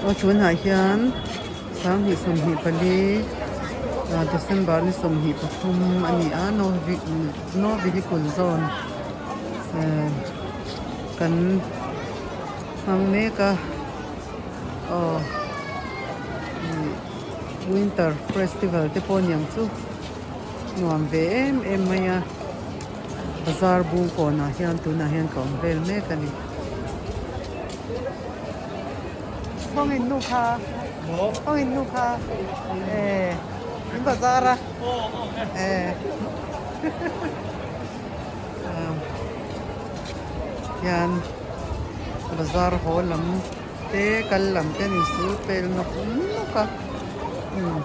Aw tunah hian 2024 December ni 23 a ni a no vehicle zone kan hmang mek a aw winter festival te pawh a niang chu nuam ve em em mai a. Bazar bung kawnah hian tunah hian ka awm vel mek a ni. Kawngin nu kha kawngin nu kha eh in bazar a eh hian bazar haw lam te kal lam te an insul pel nawk nawk a umm.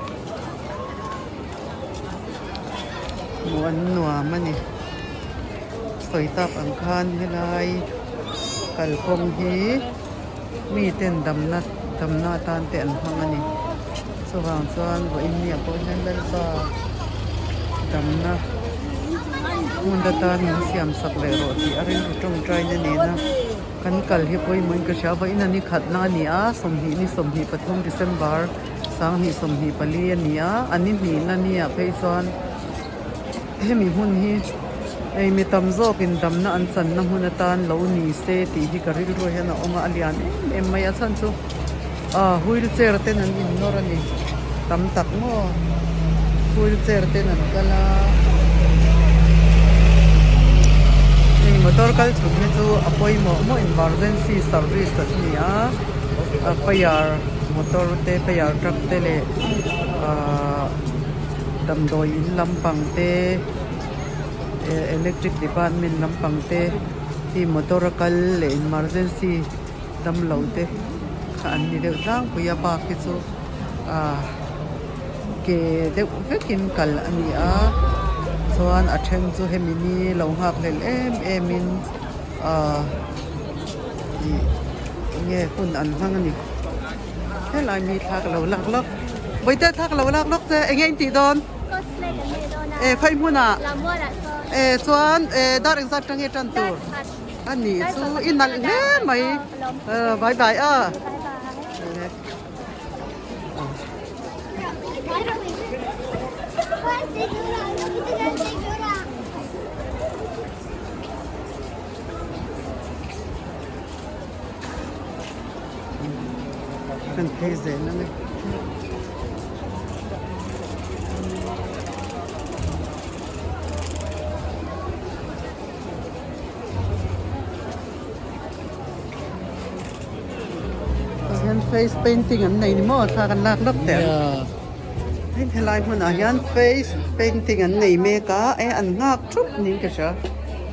Hmuh an nuam a ni. Sawi tak ang khan helai kalkawng hi mi ten damna damna atan te an hmang a ni. Chuvang chuan vawiin ni ah pawh hian Lalpa damna hmun atan min siam sak leh rawh tih a rilru tawngtaina nena kan kal hi pawimawhin ka hria. Vawiin a ni khatna a ni a, sawmhnih ni 23 December. 2024 a ni a, a ni hnihna ni ah phei chuan hemi hmun hi hei mi tam zawkin damna an channa hmun atan lo ni se tih hi ka rilru hian a awm a, a lian em em mai a chhan chu ah wheel chair ten an innawr a ni tam tak maw wheel chair ten an kal a hei motor kal chhun hi chu a pawimawh maw emergency service an ni a. Fire motor te fire truck te leh ahh damdawi in lampang te electric department lampang te hi motor a kal leh emergency damlo te kha an ni deuh tlangpui a bak hi chu ahh ke deuh vekin kal a ni a chuan a then chu hemi ni lo nghak hlel em em in ahh. Ih enge hun an hmang a ni helai mi thla ka lo lak lawk Bawihte thla ka lo lak lawk che enge in tih dawn Cosplay kan nei dawn a eh khawi hmunah Lammual ah sawn eh chuan eh dar engzat atang nge tan tur Dar khat a nih chu i nalh hle mai eh bye bye a Bye bye. Kan phei zel a ni. Tah hian face painting an nei ni maw thla kan lak lawk teh ang. Hei helai hmunah hian face painting an nei mek a e an nghak thup niin ka hria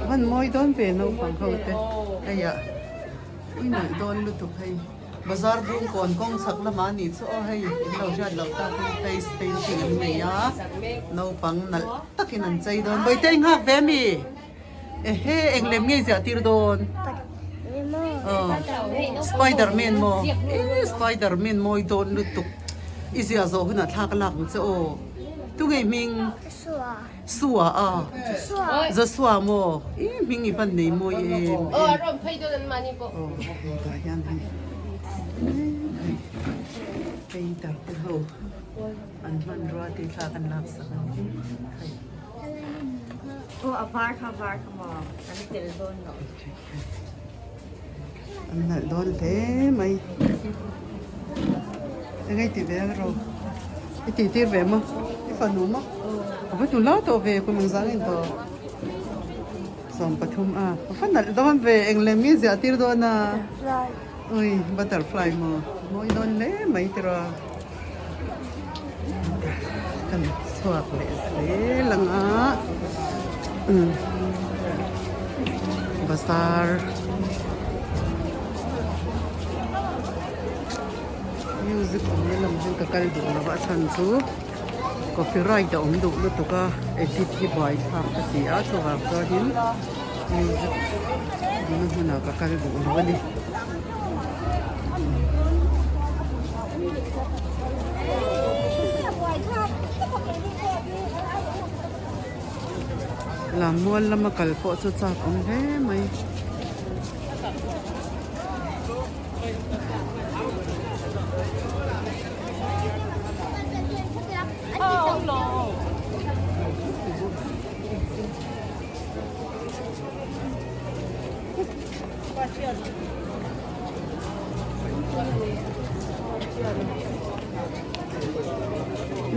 a van mawi dawn ve naupang ho te hei ah i nuih dawn lutuk hei bazar bung kawn kawng chhak lamah a nih chu aw hei in lo hriat loh tak in face painting an nei a naupang nalh takin an chei dawn bawihte i nghak ve ami ehe eng lem nge i ziah tir dawn aw spiderman maw e spiderman mawi dawn lutuk. I ziah zawh hunah thla ka lak ang che aw. Tu ngei hming? Joshua. Sua a. Joshua. Joshua maw? I hming i van nei mawi em em. Aw a rawn phei dawn an mahni pawh. Aw hei tah hian hei painter te ho an hmanrua tih thla kan lak sak ang hei. Aw a var kha var kha maw an tel dawn lo. An nalh dawn hle mai. Eng nge i tih ve ang rawh? I tih tir ve maw? I fanu maw? A va tun lau tawh ve kum engzah nge tawh? 13 a. A va nalh dawn ve eng lem nge ziah tir dawn a? Butterfly. Ui butterfly maw? Mawi dawn hle mai tiraw? Kan chhuak leh zel ang a umm bazar music awmna lam hi ka kal duh lo a chhan chu copyright a awm duh lutuk a edit hi buai thlak ka ti a chuvang chuanin music awmna hmunah ka kal duh lo a ni. Lammual lama kal pawh chu chak awm hle mai.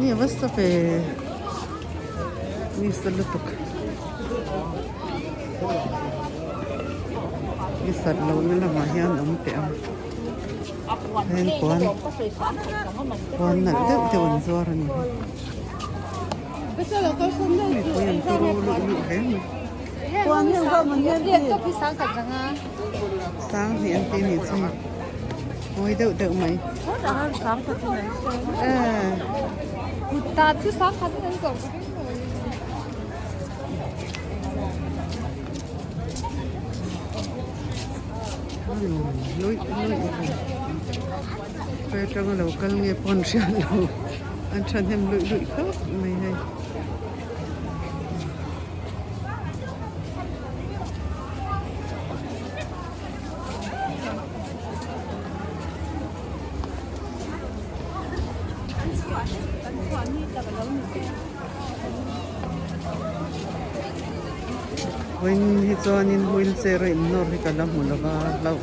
Ni a va sa ve ni sa lutuk ni sat lohna lamah hian awm teh ang heng puan puan nalh deuh deuh an zuar a ni mipui an turu luh luh hle mai sang hnih an tih a nih chu mawi deuh deuh mai khawi atanga lo kal nge pawh an hriat lo an thahnem luih luih khawp mai hei. Vawiin hi chuanin wheelchair a innawr hi ka la hmu lo va hlauh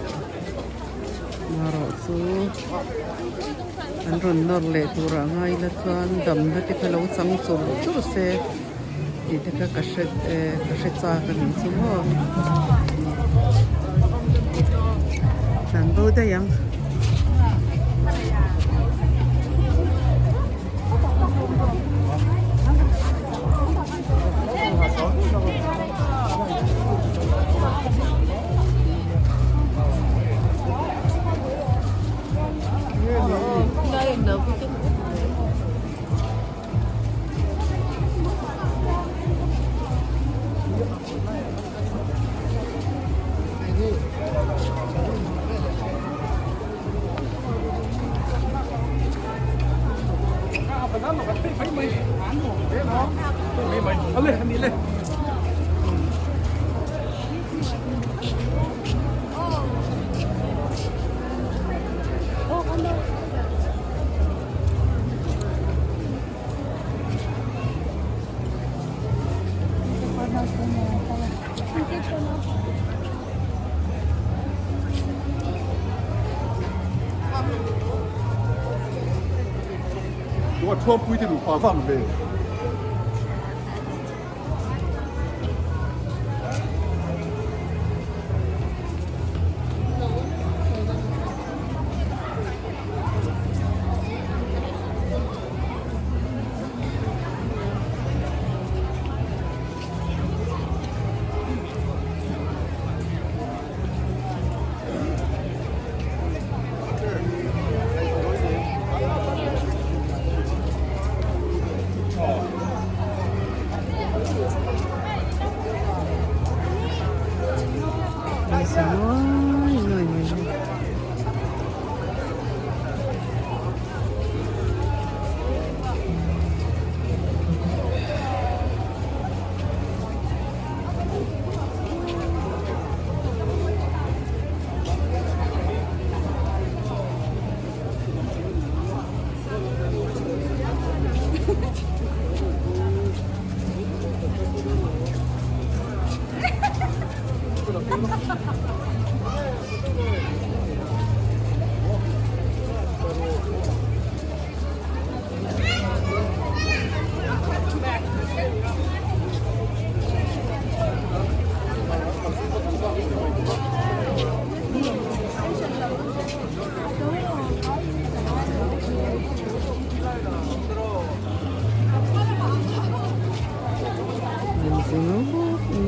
marawh chu an rawn nawr leh turah ngai ila chuan damna te kha lo chang chur chur se tih te kha ka hre ka hre chak a nih chu maw an bo daih ang.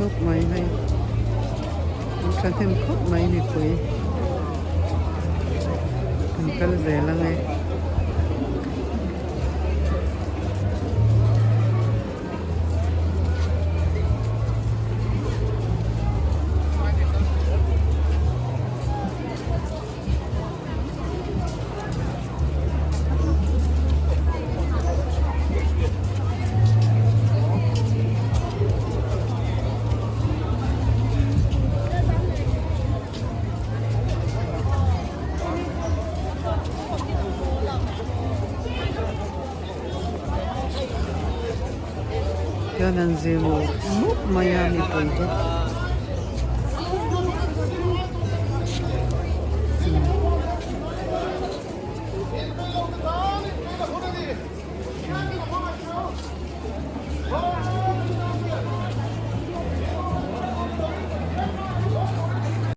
Nuk mai hei an thahnem khawp mai mipui an kal zel ang e. Hian an zir mup mup mai a mipui te.